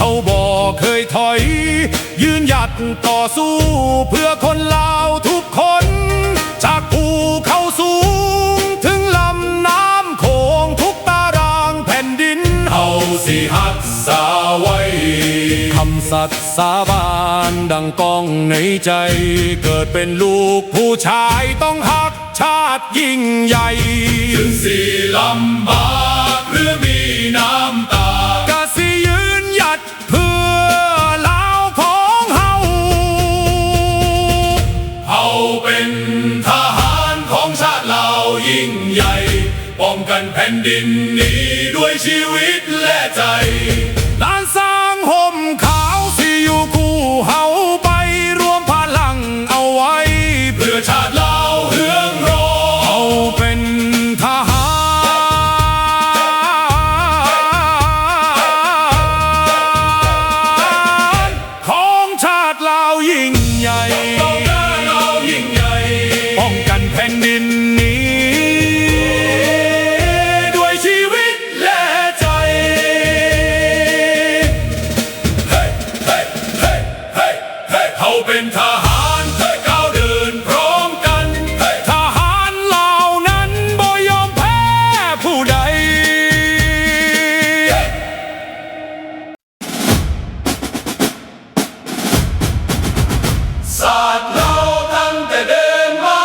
ເຮົາບໍ່ເຄີຍຖອຍ ຢືນຢັດຕໍ່ສູ້ເພື່ອຄົນລາວທຸກຄົນ ຈາກພູເຂົາສູງເຖິງລຳນ້ຳໂຂງ ທຸກຕາລາງແຜ່ນດິນເຮົາຊິຮັກສາໄວ້ ຄຳສັດສາບານດັ່ງກ້ອງໃນໃຈ ເກີດເປັນລູກຜູ້ຊາຍຕ້ອງຮັກ ຊາດຍິ່ງໃຫຍ່ ເຖິງຊິລຳບາກ ຫຼື ມີນ້ຳຕາ ກະຊິຢືນຢັດເພື່ອລາວຂອງເຮົາ ເຮົາເປັນທະຫານຂອງຊາດລາວຍິ່ງໃຫຍ່ ປ້ອງກັນແຜ່ນດິນນີ້ດ້ວຍຊີວິດ ແລະໃຈ ລ້ານຊ້າງຮົ່ມຂາວຊິຢູ່ຄູ່ເຮົາໄປ ລວມພະລັງເອົາໄວ້ ເພື່ອຊາດລາວເຮືອງຮອງ ເຮົາເປັນທະຫານຂອງຊາດລາວຍິ່ງໃຫຍ່ ປ້ອງກັນແຜ່ນດິນນີ້ດ້ວຍຊີວິດ ແລະໃຈ ເຮົາເປັນທະຫານ ກ້າວເດີນພ້ອມກັນ ທະຫານເຫຼົ່ານັ້ນບໍ່ຍອມແພ້ຜູ້ໃດ ຊາດລາວຕັ້ງແຕ່ເດີນມາ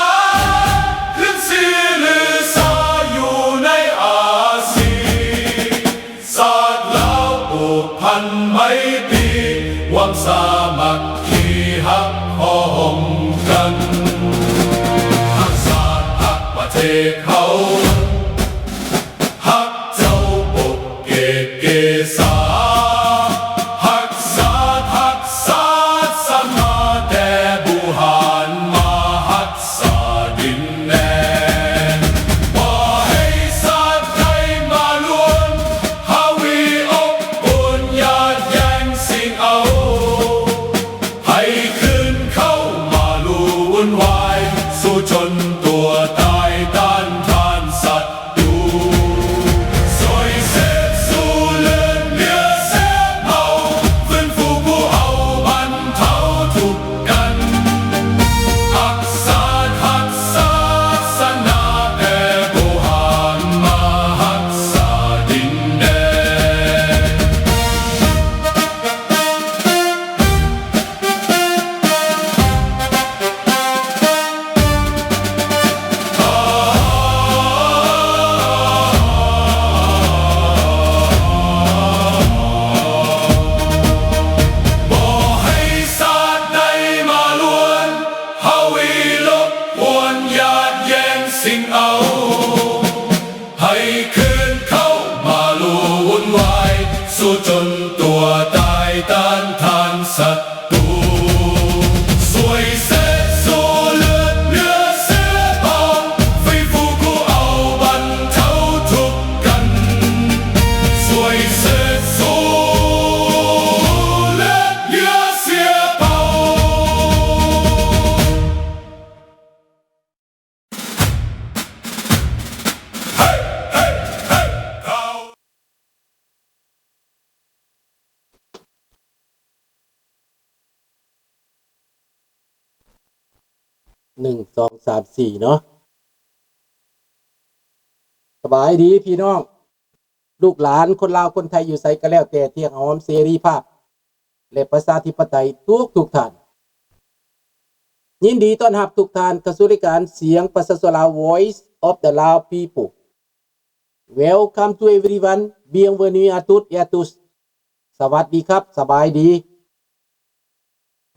ຂຶ້ນຊື່ລືຊາຢູ່ໃນອາຊີ ຊາດລາວຜູກພັນໄມຕີ ຄວາມສາມັກຄີຮັກພ້ອມກັນ ຮັກຊາດຮັກປະເທດເຮົາ ຮັກເຈົ້າປົກເກກເກສາ ຮັກຊາດຮັກສາສະໜາ ແຕ່ບູຮານມາຮັກສາດິນແດນ ບໍ່ໃຫ້ຊາດໃດມາລວນ ຫາວີອົບອຸ່ນ ຢາດແຍ່ງຊິງເອົາ ໃຫ້ຄືນເຂົ້າມາລຸວຸ່ນວາຍ ສູ້ຈົນຕົວຕາຍຕ້ານທານສັດຕູ ຊ່ວຍເສດຊູເລືອດເຫຼືອເສດເມົາ ຟື້ນຟູຜູ້ເຮົາບັນເທົາທຸກກັນ ຮັກຊາດຮັກສາສະໜາ ແຕ່ບໍ່ຫານມາຮັກສາດິນແດນ. ບໍ່ໃຫ້ຊາດໃດມາລວນ ຫາວີລົບກວນ ຢາດແຍ່ງຊິງເອົາ ໃຫ້ຄືນເຂົ້າມາລຸວຸ່ນວາຍ ສູ້ຈົນຕົວຕາຍຕ້ານທານສັດຕູ ຊ່ວຍເສດຊູເລືອດເຫຼືອເສດເບົາ ຟື້ນຟູຜູ້ເອົາບັນເທົາທຸກກັນ ຊ່ວຍເສດຊູເລືອດເຫຼືອເສດເບົາ. ໜຶ່ງ ສອງ ສາມ ສີ່ ເນາະ. ສະບາຍດີພີ່ນ້ອງ ລູກຫຼານຄົນລາວຄົນໄທຢູ່ໃສກໍແລ້ວແຕ່ ທີ່ຮັກຫອມເສລີພາບ ແລະ ປະຊາທິປະໄຕທຸກໆທ່ານ. ຍິນດີຕ້ອນຮັບທຸກທ່ານເຂົ້າສູ່ລາຍການສຽງປະຊາຊົນລາວ Voice of the Lao People. Welcome to everyone. Bienvenue à toutes et à tous. ສະຫວັດດີຄັບ ສະບາຍດີ.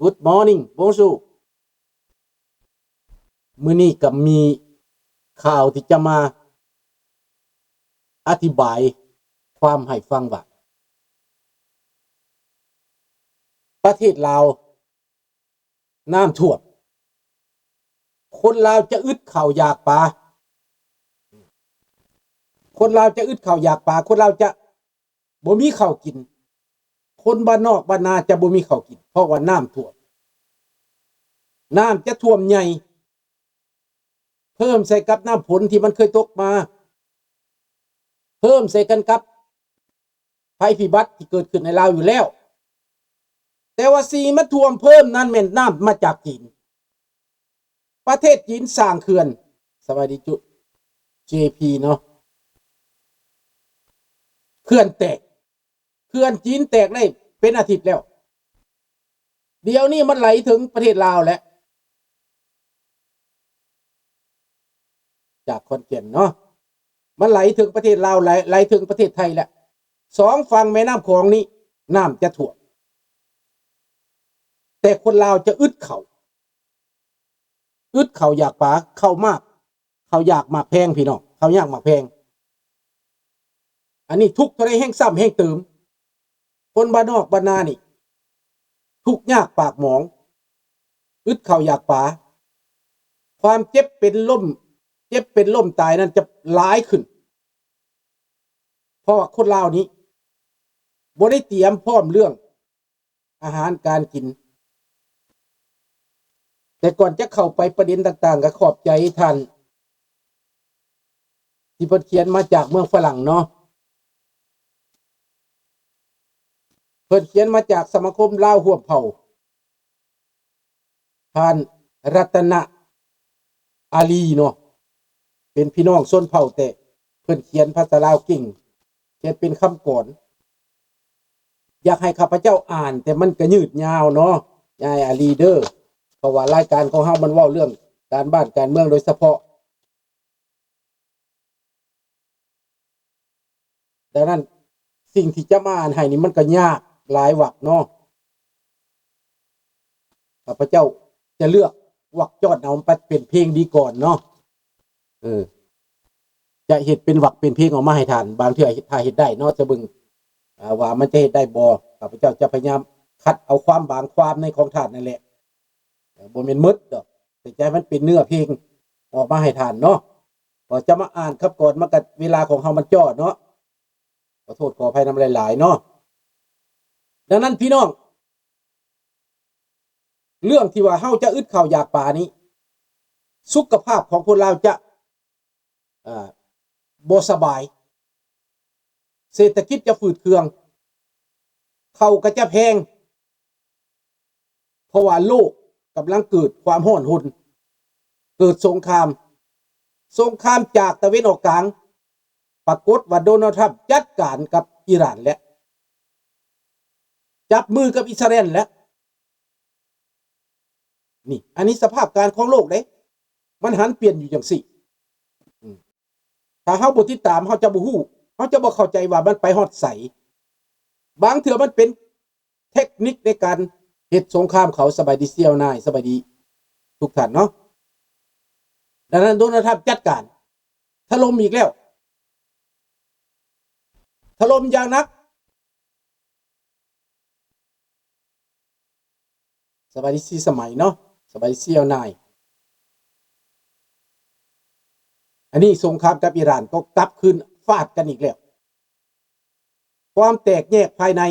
Good morning. Bonjour. ມື້ນີ້ກໍມີຂ່າວທີ່ຈະມາອະທິບາຍຄວາມໃຫ້ຟັງວ່າ ປະເທດລາວນ້ຳຖ້ວມ, ຄົນລາວຈະອຶດເຂົ້າຢາກປາ, ຄົນລາວຈະອຶດເຂົ້າຢາກປາ, ຄົນລາວຈະ ບໍ່ມີເຂົ້າກິນ, ຄົນບ້ານນອກບ້ານນາຈະບໍ່ມີເຂົ້າກິນ ເພາະວ່ານ້ຳຖ້ວມ, ນ້ຳຈະຖ້ວມໃຫຍ່ ເພີ່ມໃສ່ກັບນ້ຳຝົນທີ່ມັນເຄີຍຕົກມາ, ເພີ່ມໃສ່ກັນກັບໄພພິບັດທີ່ເກີດຂຶ້ນໃນລາວຢູ່ແລ້ວ. ແຕ່ວ່າສິ່ງທີ່ມັນຖ້ວມເພີ່ມນັ້ນແມ່ນນ້ຳມາຈາກຈີນ. ປະເທດຈີນສ້າງເຂື່ອນ, ສະບາຍດີຈຸ ເຈພີ ເນາະ, ເຂື່ອນແຕກ, ເຂື່ອນຈີນແຕກໄດ້ເປັນອາທິດແລ້ວ, ດຽວນີ້ມັນໄຫຼເຖິງປະເທດລາວແລ້ວ, ຈາກຂອນແກ່ນເນາະ, ມັນໄຫຼເຖິງປະເທດລາວ, ໄຫຼ ໄຫຼເຖິງປະເທດໄທແລ້ວ. ສອງຝັ່ງແມ່ນ້ຳຂອງນີ້ນ້ຳຈະຖ້ວມ, ແຕ່ຄົນລາວຈະອຶດເຂົ້າ. ອຶດເຂົ້າຢາກປາ, ເຂົ້າໝາກ, ເຂົ້າຢາກໝາກແພງ ພີ່ນ້ອງ, ເຂົ້າຍາກໝາກແພງ. ອັນນີ້ທຸກເທົ່າໃດແຮ່ງຊ້ຳແຮ່ງເຕີມ. ຄົນບ້ານນອກບ້ານນານີ້ທຸກຍາກປາກໝອງ, ອຶດເຂົ້າຢາກປາ, ຄວາມເຈັບເປັນລົ້ມ, ເຈັບເປັນລົ້ມຕາຍນັ້ນຈະຫຼາຍຂຶ້ນ. ເພາະວ່າຄົນລາວນີ້ບໍ່ໄດ້ຕຽມພ້ອມເລື່ອງ ອາຫານການກິນ. ແຕ່ກ່ອນຈະເຂົ້າໄປປະເດັນຕ່າງໆ ກໍຂອບໃຈທ່ານທີ່ເພິ່ນຂຽນມາຈາກເມືອງຝຣັ່ງເນາະ, ເພິ່ນຂຽນມາຈາກສະມາຄົມລາວຮ່ວມເຜົ່າ. ທ່ານລັດຕະນະອາລີເນາະ, ເປັນພີ່ນ້ອງຊົນເຜົ່າ ແຕ່ເພິ່ນຂຽນພາສາລາວເກັ່ງ, ຂຽນເປັນຄຳກອນ. ຢາກໃຫ້ຂ້າພະເຈົ້າອ່ານ, ແຕ່ມັນກະຍືດຍາວເນາະ, ຍາຍອາລີເດີ, ເພາະວ່າລາຍການຂອງເຮົາມັນເວົ້າເລື່ອງການບ້ານການເມືອງໂດຍສະເພາະ. ດັ່ງນັ້ນ ສິ່ງທີ່ຈະມາອ່ານໃຫ້ນີ້ມັນກໍຍາກຫຼາຍວັກເນາະ. ຂ້າພະເຈົ້າຈະເລືອກວັກຈອນເອົາມາເປັນເພງດີກ່ອນເນາະ. ເອີ ຈະເຮັດເປັນວັກເປັນເພງອອກມາໃຫ້ທ່ານ, ບາງເທື່ອຖ້າເຮັດໄດ້ເນາະ, ຈະເບິ່ງ ອ່າ ວ່າມັນຈະເຮັດໄດ້ບໍ່. ຂ້າພະເຈົ້າຈະພະຍາຍາມຄັດເອົາຄວາມບາງຄວາມໃນຂອງທ່ານນັ້ນແຫຼະ, ບໍ່ແມ່ນໝົດດອກ, ແຕ່ຈະໃຫ້ມັນເປັນເນື້ອເພງອອກມາໃຫ້ທ່ານເນາະ. ກໍຈະມາອ່ານຄຳກອນ ມັນກໍເວລາຂອງເຮົາມັນເຈາະເນາະ, ຂໍໂທດຂໍອະໄພນຳຫຼາຍໆເນາະ. ດັ່ງນັ້ນພີ່ນ້ອງ, ເລື່ອງທີ່ວ່າເຮົາຈະອຶດເຂົ້າຢາກປານີ້, ສຸຂະພາບຂອງຄົນລາວຈະ ເອີ ບໍ່ສະບາຍ, ເສດຖະກິດຈະຝືດເຄືອງ, ເຂົ້າກໍຈະແພງ, ເພາະວ່າໂລກກຳລັງເກີດຄວາມຮ້ອນຮົນ, ເກີດສົງຄາມ, ສົງຄາມຈາກຕາເວັນອອກກາງ. ປາກົດວ່າໂດນັລ ທຣຳ ຈັດການກັບອີຣານແລ້ວ, ຈັບມືກັບອິດສະຣາແອນແລ້ວ. ນີ້ ອັນນີ້ສະພາບການຂອງໂລກເດ້, ມັນຫັນປ່ຽນຢູ່ຈັ່ງຊີ້. ອືມ ຖ້າເຮົາບໍ່ຕິດຕາມ ເຮົາຈະບໍ່ຮູ້, ເຮົາຈະບໍ່ເຂົ້າໃຈວ່າມັນໄປຮອດໃສ. ບາງເທື່ອມັນເປັນເທັກນິກໃນການເຮັດສົງຄາມເຂົາ. ສະບາຍດີສ່ຽວນາຍ, ສະບາຍດີທຸກທ່ານເນາະ. ດັ່ງນັ້ນ ໂດນັລ ທຣຳ ຈັດການຖະຫຼົ່ມອີກແລ້ວ, ຖະຫຼົ່ມຢ່າງໜັກ. ສະບາຍດີສີສະໄໝເນາະ, ສະບາຍດີສ່ຽວນາຍ. ອັນນີ້ສົງຄາມກັບອີຣານກໍກັບຄືນຟາດກັນອີກແລ້ວ. ຄວາມແຕກແຍກພາຍໃນ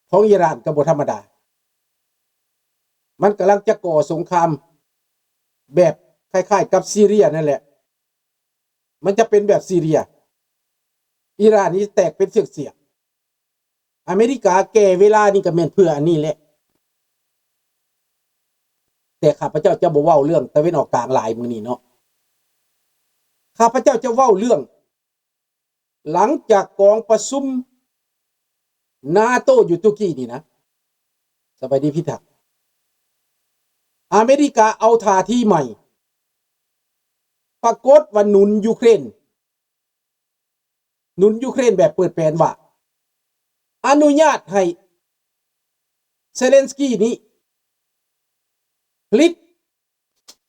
ຂອງອີຣານກໍບໍ່ທຳມະດາ, ມັນກຳລັງຈະກໍ່ສົງຄາມແບບຄ້າຍໆກັບຊີເຣຍນັ້ນແຫຼະ. ມັນຈະເປັນແບບຊີເຣຍ, ອີຣານນີ້ຈະແຕກເປັນເຊືອກໆ. ອາເມລິກາແກ່ເວລານີ້ກໍແມ່ນເພື່ອອັນນີ້ແຫຼະ. ແຕ່ຂ້າພະເຈົ້າຈະບໍ່ເວົ້າເລື່ອງຕາເວັນອອກກາງຫຼາຍມື້ນີ້ເນາະ, ຂ້າພະເຈົ້າຈະເວົ້າເລື່ອງ ຫຼັງຈາກກອງປະຊຸມນາໂຕຢູ່ຕຸກກີນີ້ນະ, ສະບາຍດີພິທັກ, ອາເມລິກາເອົາທ່າທີໃໝ່, ປາກົດວ່າໜູນຢູເຄຣນ ໜູນຢູເຄຣນແບບເປີດແປນວ່າ ອະນຸຍາດໃຫ້ເຊເລັນສກີນີ້ຜະລິດ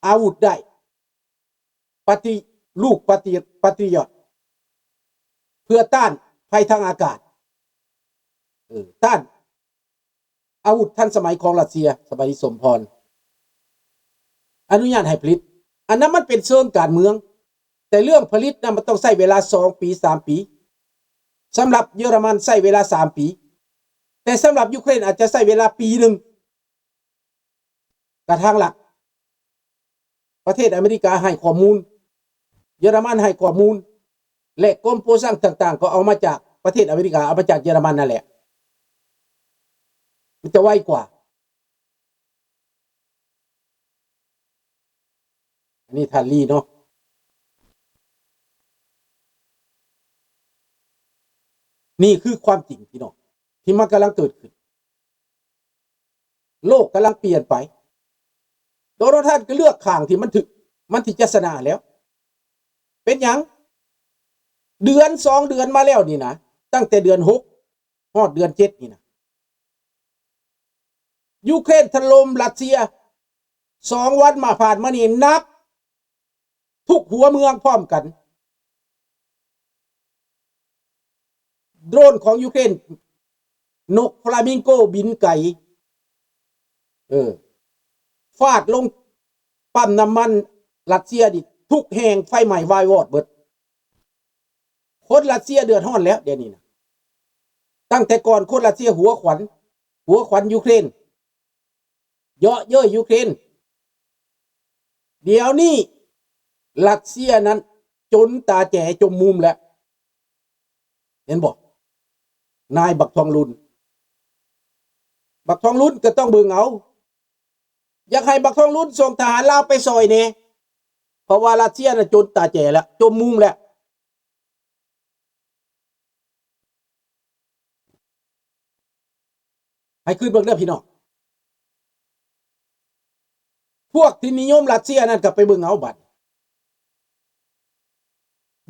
ອາວຸດໄດ້ ປະຕິ ລູກປະຕິ ປາຕຣິອອດ ເພື່ອຕ້ານໄພທາງອາກາດ ເອີ ຕ້ານ ອາວຸດທັນສະໄໝຂອງຣັດເຊຍ. ສະບາຍດີ ສົມພອນ. ອະນຸຍາດໃຫ້ຜະລິດ ອັນນັ້ນມັນເປັນເຊີງການເມືອງ, ແຕ່ເລື່ອງຜະລິດນະ ມັນຕ້ອງໃຊ້ເວລາສອງປີ ສາມປີ, ສຳລັບເຢຍລະມັນໃຊ້ເວລາສາມປີ, ແຕ່ສຳລັບຢູເຄຣນອາດຈະໃຊ້ເວລາປີໜຶ່ງ. ກະທາງລັດ ປະເທດອາເມລິກາໃຫ້ຂໍ້ມູນ, ເຢຍລະມັນໃຫ້ຂໍ້ມູນ ແລະ ກົມໂປສາງຕ່າງໆ ກໍເອົາມາຈາກປະເທດອາເມລິກາ, ເອົາມາຈາກເຢຍລະມັນນັ້ນແຫຼະ, ມັນຈະໄວກວ່າ. ອັນນີ້ທ່ານລີເນາະ. ນີ້ຄືຄວາມຈິງ ພີ່ນ້ອງ, ທີ່ມັນກຳລັງເກີດຂຶ້ນ. ໂລກກຳລັງປ່ຽນໄປ. ໂດນັລ ທຣຳ ກໍເລືອກຂ້າງທີ່ມັນຖືກ, ມັນທີ່ຈະຊະນະແລ້ວ. ເປັນຫຍັງ? ເດືອນສອງເດືອນມາແລ້ວນີ້ນະ, ຕັ້ງແຕ່ເດືອນຫົກຮອດເດືອນເຈັດນີ້ນະ, ຢູເຄຣນຖະຫຼົ່ມຣັດເຊຍ. ສອງວັນມາຜ່ານມານີ້ ໜັກທຸກຫົວເມືອງພ້ອມກັນ. ໂດຣນຂອງຢູເຄຣນ, ນົກຟລາມິງໂກບິນໄກ, ເອີ, ຟາດລົງປ້ຳນ້ຳມັນຣັດເຊຍນີ້ ທຸກແຫ່ງໄຟໄໝ້ວາຍວອດເບິດ. ຄົນຣັດເຊຍເດືອດຮ້ອນແລ້ວດຽວນີ້ນະ. ຕັ້ງແຕ່ກ່ອນຄົນຣັດເຊຍຫົວຂວັນ, ຫົວຂວັນຢູເຄຣນ, ເຍາະເຍີ້ຍຢູເຄຣນ. ດຽວນີ້ຣັດເຊຍນັ້ນຈົນຕາແຈຈົມມຸມແລ້ວ. ເຫັນບໍ່? ນາຍບັກທອງລຸນ, ບັກທອງລຸນກໍຕ້ອງເບິ່ງເອົາ. ຢາກໃຫ້ບັກທອງລຸນສົ່ງທະຫານລາວໄປຊ່ອຍແດ່, ເພາະວ່າຣັດເຊຍນະຈົນຕາແຈແລ້ວ, ຈົມມຸມແລ້ວ. ໃຫ້ຄືນເບິ່ງເດີພີ່ນ້ອງ. ພວກທີ່ນິຍົມຣັດເຊຍນັ້ນກໍໄປເບິ່ງເອົາບັດ.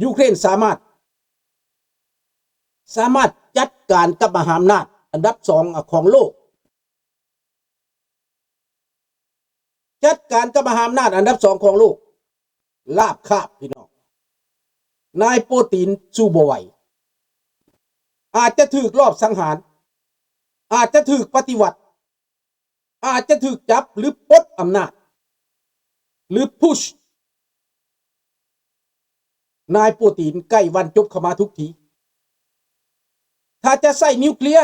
ຢູເຄຣນສາມາດ, ສາມາດຈັດການກັບມະຫາອຳນາດອັນດັບສອງຂອງໂລກ. ຈັດການກັບມະຫາອຳນາດອັນດັບສອງຂອງໂລກ ລາບຄາບ ພີ່ນ້ອງ. ນາຍໂປຕີນສູ້ບໍ່ໄຫວ, ອາດຈະຖືກລອບສັງຫານ, ອາດຈະຖືກປະຕິວັດ, ອາດຈະຖືກຈັບ ຫຼື ປົດອຳນາດ ຫຼື ພຸດ. ນາຍໂປຕີນໃກ້ວັນຈົບເຂົ້າມາທຸກທີ. ຖ້າຈະໃຊ້ນິວເຄລຍ,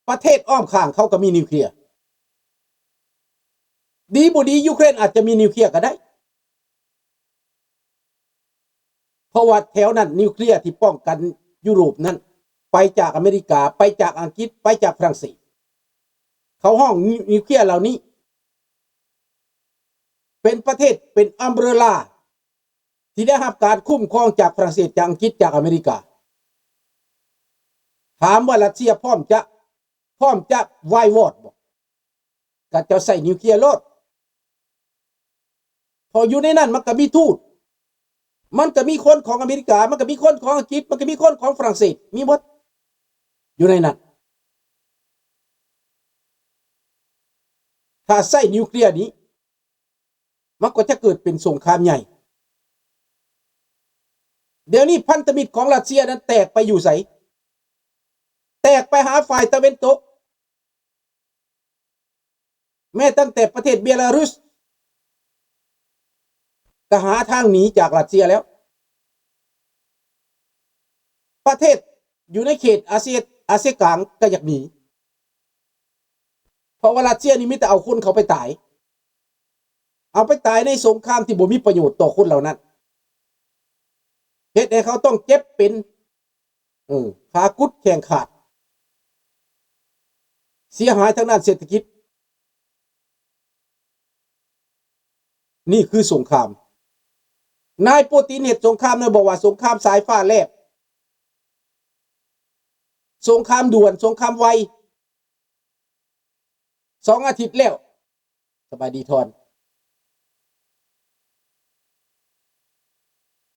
ປະເທດອ້ອມຂ້າງເຂົາກໍມີນິວເຄລຍ. ດີບໍ່ດີ ຢູເຄຣນອາດຈະມີນິວເຄລຍກໍໄດ້, ເພາະວ່າແຖວນັ້ນນິວເຄລຍທີ່ປ້ອງກັນຢູໂຣບນັ້ນ ໄປຈາກອາເມລິກາ, ໄປຈາກອັງກິດ, ໄປຈາກຝຣັ່ງເສດ. ເຂົາຮ້ອງນິວເຄລຍເຫຼົ່ານີ້ ເປັນປະເທດ, ເປັນອຳເບຣລາ ທີ່ໄດ້ຮັບການຄຸ້ມຄອງຈາກຝຣັ່ງເສດ, ຈາກອັງກິດ, ຈາກອາເມລິກາ. ຖາມວ່າຣັດເຊຍພ້ອມຈະ, ພ້ອມຈະວາຍວອດບໍ່? ກະເຈົ້າໃຊ້ນິວເຄລຍໂລດ. ເພາະຢູ່ໃນນັ້ນມັນກະມີທູດ, ມັນກະມີຄົນຂອງອາເມລິກາ, ມັນກະມີຄົນຂອງອັງກິດ, ມັນກະມີຄົນຂອງຝຣັ່ງເສດ, ມີໝົດຢູ່ໃນນັ້ນ. ຖ້າໃຊ້ນິວເຄລຍນີ້ ມັນກໍຈະເກີດເປັນສົງຄາມໃຫຍ່. ດຽວນີ້ພັນທະມິດຂອງຣັດເຊຍນັ້ນແຕກໄປຢູ່ໃສ? ແຕກໄປຫາຝ່າຍຕາເວັນຕົກ. ແມ້ຕັ້ງແຕ່ປະເທດເບລາຣຸສກໍຫາທາງໜີຈາກຣັດເຊຍແລ້ວ. ປະເທດຢູ່ໃນເຂດອາເຊຍ, ອາເຊຍກາງກໍຢາກໜີ. ເພາະວ່າຣັດເຊຍນີ້ມີແຕ່ເອົາຄົນເຂົາໄປຕາຍ, ເອົາໄປຕາຍໃນສົງຄາມທີ່ບໍ່ມີປະໂຫຍດຕໍ່ຄົນເຫຼົ່ານັ້ນ, ເຮັດໃຫ້ເຂົາຕ້ອງເຈັບເປັນ, ເອີ, ຂາກຸດແຂ້ງຂາດ, ເສຍຫາຍທາງດ້ານເສດຖະກິດ. ນີ້ຄືສົງຄາມ. ນາຍໂປຕີນເຮັດສົງຄາມນະ, ບອກວ່າສົງຄາມສາຍຟ້າແລບ, ສົງຄາມດ່ວນ, ສົງຄາມໄວ. ສອງອາທິດແລ້ວ. ສະບາຍດີທອນ.